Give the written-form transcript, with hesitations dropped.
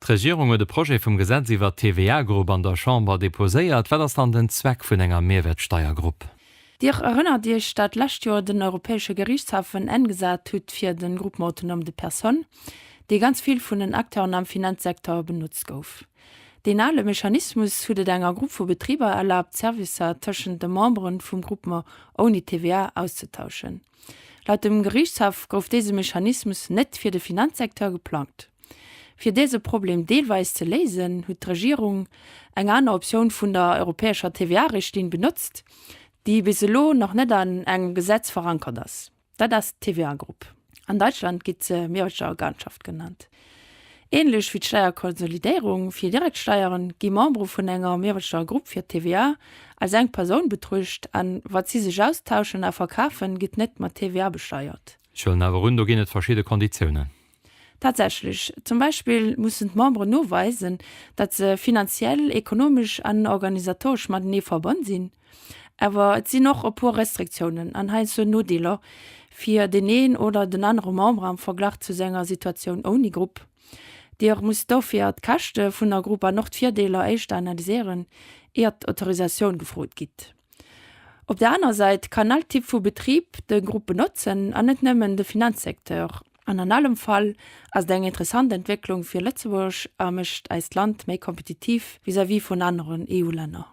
D'Regierung huet e Projet vum Gesetz iwwert d'TVA-Grupp an der Chamber deposéiert. Wat ass dann den Zweck vun enger Mierwertsteiergrupp? Dir erënnert Iech, dat d'lescht Joer den Europäesche Gerichtshaff en Enn gesat hutt fir de Groupement autonome de personnes, dee ganz vill vun den Acteuren am Finanzsecteur benotzt gouf. Deen ale Mechanismus hutt et enger Grupp vu Betriber erlaabt, Servicer tëschent de Membere vum Groupement ouni TVA auszetauschen. Laut dem Geriichtshaff gouf dese Mechanismus net fir de Finanzsecteur geplangt. Fir dese Problem deelweis ze léisen, huet d'Regierung eng aner Optioun vun der europäescher TVA-Richtlinn benotzt, déi bis elo nach net an engem Gesetz verankert ass. Dat ass d'TVA-Grupp. An Deutschland gitt se Mehrwertsteuerorganschaft genannt. Ähnlech wéi d'Steierkonsolidéierung fir direkt Steieren, gi Membere vun enger Mehrwertsteuergrupp fir d'TVA als eng Persoun betruecht an wat si sech austauschen a verkafen, gitt net mat TVA besteiert. Ech huelen awer un, do ginn et verschidde Konditiounen. Tatsächlech. Zum Beispill mussen d'Memberen noweisen, datt se finanziell, ekonomesch an organisatoresch matenee verbonn sinn. Awer et sinn och e puer Restriktiounen an heiansdo Nodeeler fir deen een oder den anere Member am Verglach zu senger Situatioun ouni Grupp. Dir musst dofir d'Käschte vun der Grupp an och d'Virdeeler éischter analyséieren, iert d'Autorisatioun gefrot gitt. Op der aner Säit kann all Typ vu Betrib de Grupp benotzen an net nëmmen de Finanzsecteur. An an allem Fall ass et eng interessant Entwécklung fir Lëtzebuerg a mécht eist Land méi kompetitiv vis-à-vis vun aneren EU-Länner.